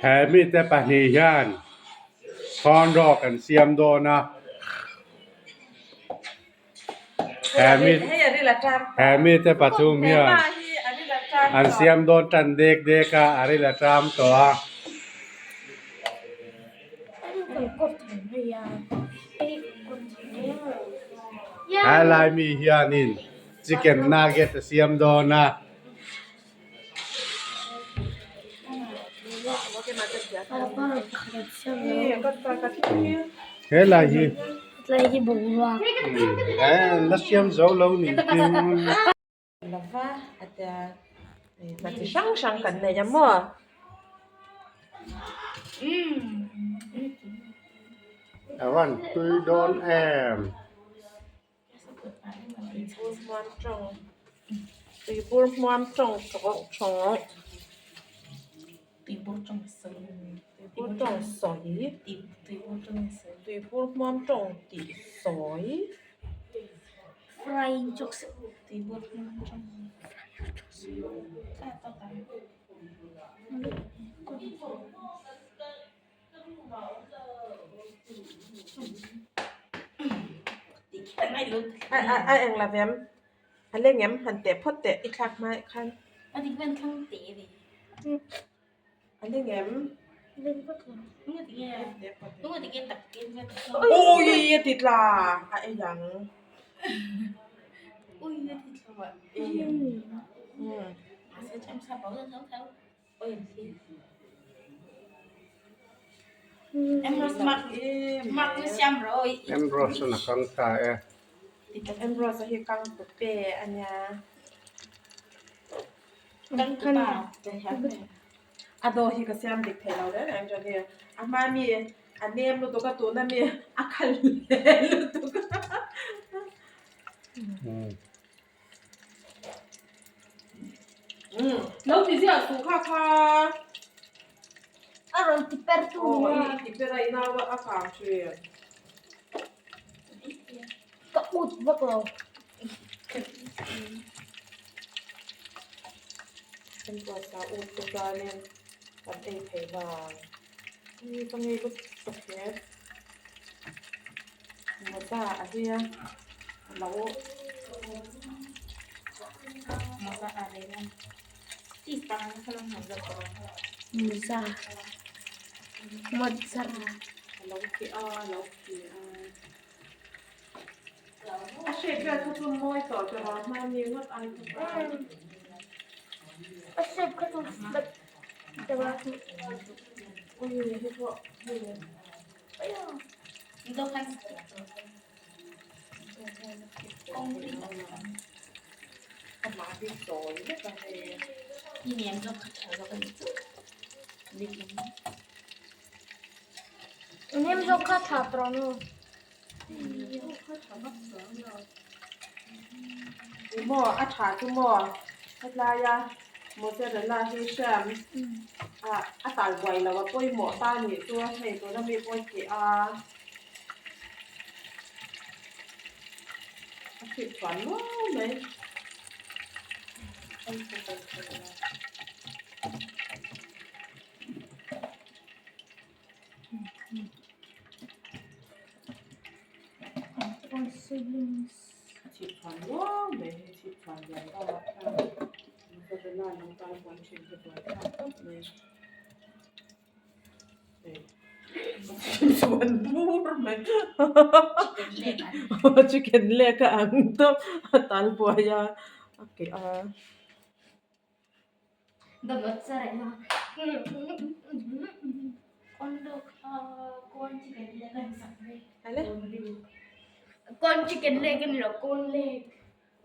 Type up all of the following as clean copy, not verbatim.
He mite pahnih hian corn rawk an siam dawn a he mite pathum hian an siam dawn tan dek dek a a ril a ṭam tawh a. Helai mi hianin chicken nugget a siam dawn a. Helai hi la siam zo lo nih hi. Lova a tia hna chi hrang hrang kan nei a maw. A van tui dawn em. Tuibur hmuam tawng tuibur hmuam tawng tawng tawng tuibur tawng sawi tuibur tawng sawi tuibur hmuam tawng tih sawi. A eng la vem a leng em han teh phawt teh i thlak hma khan a leng em ui a ti tla a ei ang Ambrose chuan a kang ta e. Ambrose a hi kang tu pe a nia. A daw hi ka siam dik thei lo reng reng chuan hei a hma mi a nem lutuk a tuna mi a khal leh lutuk a. Lo ti ziah suh kha kha. A rawn ti per tu ni a. Aw i ti per a i nau a kang thin. Ka ut vak lo. Kan pawisa ut te chuanin kan ei thei vang. Ni ka ngei lutuk hle. Mawza a hlui a lo Mawza mawza a lo ti a a lo ti a a shape vel kha chu mawi tawh tawh a hmani ngawt ai kha chuan a shape kha chu ui hei pawh hei Nem zawk kha tha tawh nu. Maw a tha chu maw hetlai a mozzarella hi hriam a tal buai lo a pawimawh ta nih chu hei tuna mi pawh hi a a chhit chuan nual mai. Chhip chhuan luau mai hei chhip chhuan lian deuh ah khian mozzarella lo tal buai thin hi buai thlak khawp mai hei chhip chhuan bur mai chicken leg a ang tawp a tal buai a a keh a.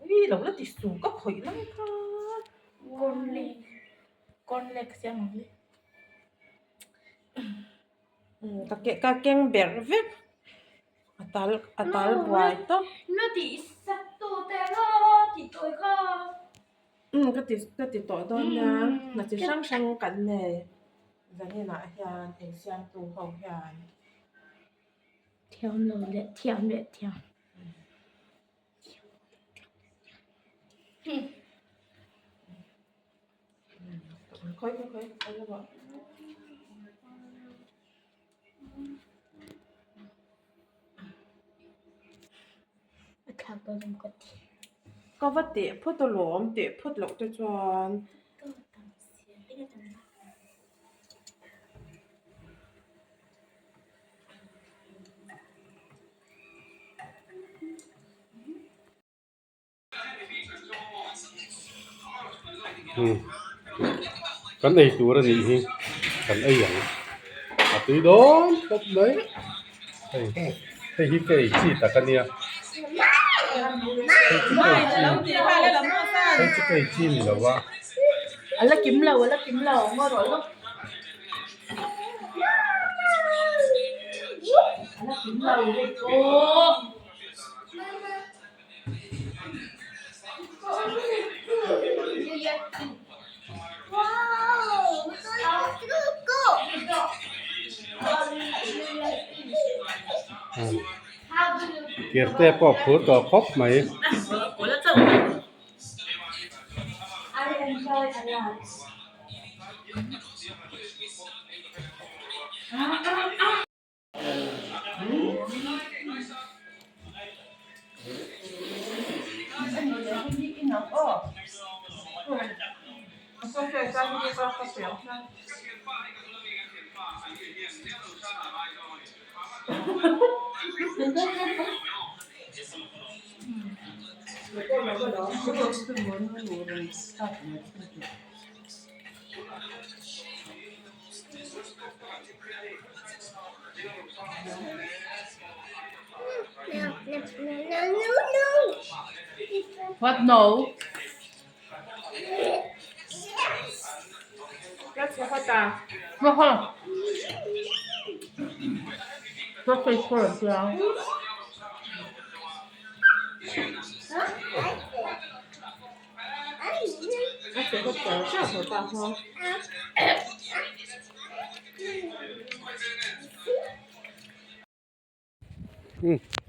Ui lo la ti su ka khawih lai kha ka ke ka keng ber vek a tal a tal buai tawp. Umm ka ti ka ti tawh dawn nia hna chi hrang hrang kan nei zanin ah hian insiam tu ho hian. Thiam lo leh thiam leh thiam. Khawi khawi khawi. thlak dawn em ka ti. Ka va teh phawt alawm, teh phawt loh te chuan. Ka va tam sia, eng a tam vak lo. Kan ei tur a nih hi kan ei ang a tui dawn khawp mai hei hei hi ka ei chi tak a nia hei chu ka ei chi hei chu ka ei chi ni lo a. A la kim lo a la kim lo ngaw rawh lawk. A la kim lo hei pawh. Kirte pawh a phur tawh khawp mai. What no?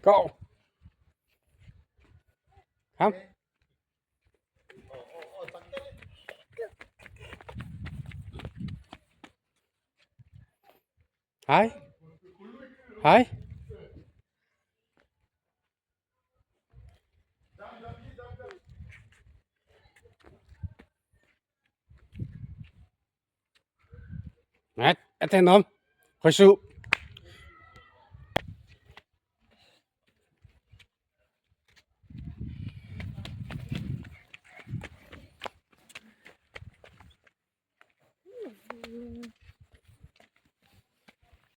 Cậu không Hi. Hi. Nè, anh thấy không? Khởi sự.